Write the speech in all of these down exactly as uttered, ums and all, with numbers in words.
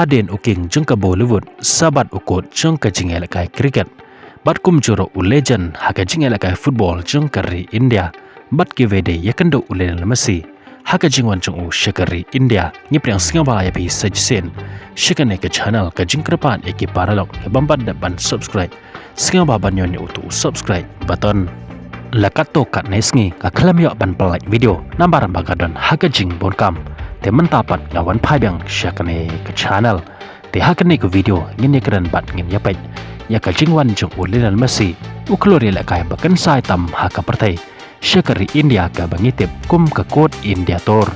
Hadien u king jong ka Bollywood, sa bad u kot jong ka jingïalehkai cricket, bad kumjuh ruh u legend ha ka jingïalehkai football jong ka ri India, bad kiwei de ïakynduh u Lionel Messi ha ka jingwan jong u sha ka ri India. Ngi pdiang sngewbha ïa phi sa shisien sha kane ka channel, ka jingkyrpad ïa ki paralok, ïa bym pat dep ban subscribe, sngewbha ban ñion ïa uto u subscribe button. La katto katne sngi nga khlem ïoh ban pynlait video namar ba nga don ha ka jingbun kam. Te mynta pat nga wan phai biang sha kane ka channel. Te ha kane ka video ngin ïakren bad ngin ïapeit ïa ka jingwan jong u Lionel Messi, u khlur ïalehkai ba kynsai tam ha ka pyrthei, sha ka ri India kaba ngi tip kum ka kot India Tour.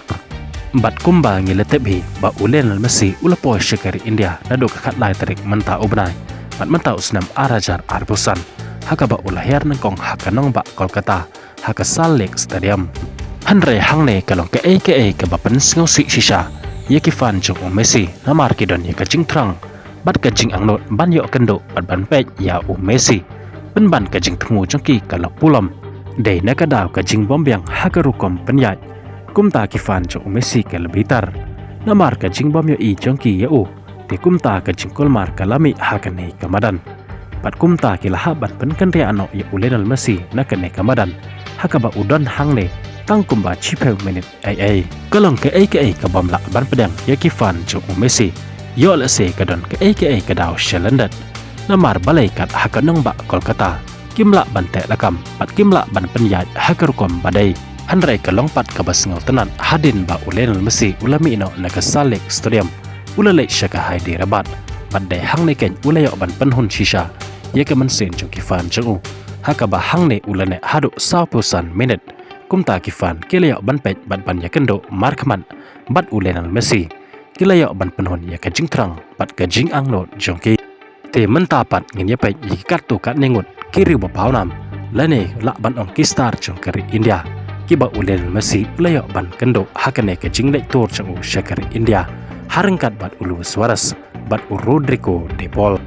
Bad kumba ngi la tip hi ba u Lionel Messi u la poi sha ka ri India naduh ka khatlai tarik mynta u bnai, bad mynta u snem ar hajar arphew san, ha kaba u la hiar nyngkong ha ka nongbah Kolkata, ha ka Salt Lake Stadium. Hynrei hangne ka long kaei kaei kaba pynsngewsih shisha ïa ki fan jong u Messi, namar ki don ïa ka jingthrang bad ka jingangnud ban ïoh kynduh bad ban peit ïa u Messi. Pynban ka jingthmu jong ki ka la pulom, dei na ka daw ka jingbym biang ha ka rukom pynïaid. Kumta ki fan jong u Messi ki la bitar namar ka jingbym ïohi jong ki ïa u. Te kumta ka jingkulmar ka la mih ha kane ka madan. Bad kumta ki la hap ban pynkynriah noh ïa u Lionel Messi na kane ka madan, ha kaba u don hangne tang kumba shiphew minit ei ei. Ka long kaei kaei ka bym lah ban pdiang ïa ki fan jong u Messi. Ïoh lehse ka don kaei kaei ka daw shalyndet, namar balei kat ha ka nongbah Kolkata kim lah ban teh lakam bad kim lah ban pynïaid ha ka rukom ba dei. Hynrei ka long pat kaba sngewtynnat hadien ba u Lionel Messi u la mih noh na ka Salt Lake Stadium, u la leit sha ka Hyderabad. Bad dei hangne keiñ u la ïoh ban pynhun shisha ïa ka mynsiem jong ki fan jong u, ha kaba hangne u la neh haduh sawphew san minit. Kumta ki fan ki la ïoh ban peit bad ban ïakynduh markhmat bad u Lionel Messi. Ki la ïoh ban pynhun ïa ka jingthrang bad ka jingangnud jong ki. Te mynta pat ngin ïapeit ïa ki katto katne ngut ki riew ba pawnam, lane lah ban ong ki star jong ka ri India, kiba u Lionel Messi u la ïoh ban kynduh ha kane ka jingleit tour jong u sha ka ri India, ha ryngkat bad u Luis Suarez bad u Rodrigo De Paul.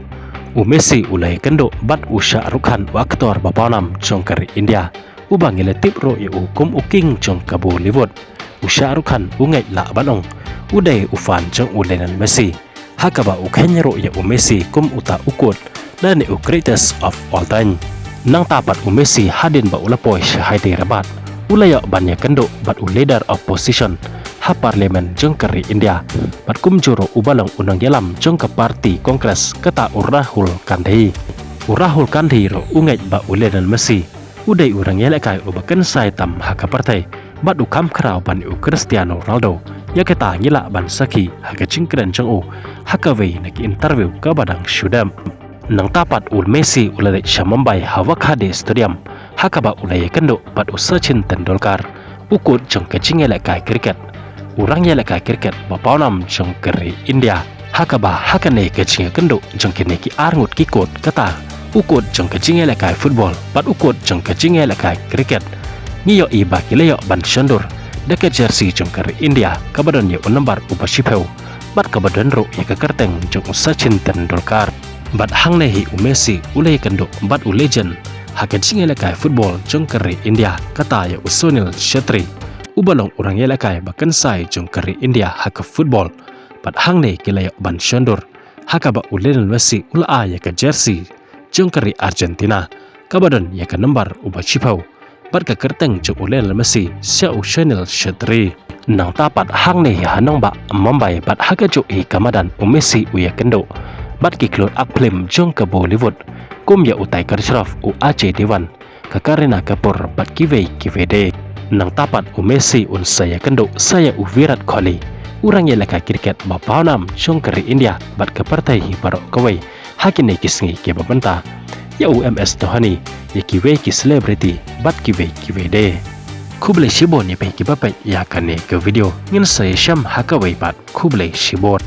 U Messi u la ïakynduh bad u Shah Rukh Khan, u actor ba pawnam jong ka ri India, uba ngi la tip ruh ïa u kum u king jong ka Bollywood. U Shah Rukh Khan u ngeit lah ban ong u dei u fan jong u Lionel Messi, ha kaba u kheiñ ruh ïa u Messi kum uta u kot, lane u greatest of all time. Nangta pat u Messi hadien ba u la poi sha Hyderabad, u la ïoh ban ïakynduh bad u leader opposition ha parliament jong ka ri India, bad kumjuh ruh uba long u nongïalam jong ka party Congress, kata u Rahul Gandhi. U Rahul Gandhi ruh u ngeit ba u Lionel Messi u dei u nongïalehkai uba kynsai tam ha ka pyrthei, bad u kham khraw ban ïa u Cristiano Ronaldo. Ïa kata ngi lah ban sakhi ha ka jingkren jong u ha kawei na ki interview kaba dang shu dep. Nangta pat u Messi u la leit sha Mumbai ha Wankhede Stadium, ha kaba u la ïakynduh bad u Sachin Tendulkar, u kot jong ka jingïalehkai cricket, u nongïalehkai cricket ba pawnam jong ka ri India. Ha kaba ha kane ka jingïakynduh jong kine ki ar ngut ki kot, kata u kot jong ka jingïalehkai football bad u kot jong ka jingïalehkai cricket, ngi ïohi ba ki la ïoh ban shondur da ka jersey jong ka ri India kaba don ïa u nambar uba shiphew, bad kaba don ruh ïa ka kyrteng jong u Sachin Tendulkar. Bad hangne hi u Messi u la ïakynduh bad u legend ha ka jingïalehkai football jong ka ri India, kata ïa u Sunil Chhetri, uba long u nongïalehkai ba kynsai jong ka ri India ha ka football. Bad hangne ki la ïoh ban shondur, ha kaba u Lionel Messi u la ai ïa ka jersey jong ka ri Argentina kaba don ïa ka nambar uba shiphew, bad ka kyrteng jong u Lionel Messi sha u Sunil Chhetri. Nangta pat hangne hi ha nongbah Mumbai bad ha kajuh hi ka madan u Messi u ïakynduh bad ki khlur ak phlim jong ka Bollywood, kum ïa u Tiger Shroff, u Ajay Devan, ka Kareena Kapoor bad kiwei kiwei de. Nangta pat u Messi un sa ïakynduh sa ïa u Virat Kohli, u nongïalehkai cricket ba pawnam jong ka ri India bad ka pyrthei hi baroh kawei ha kine ki sngi kiba mynta, ïa u M S Dhoni, ïa kiwei ki celebrity bad kiwei kiwei de. Khublei shibun ïa phi kiba peit ïa kane ka video, ngin sa ïashem ha kawei pat. Khublei shibun.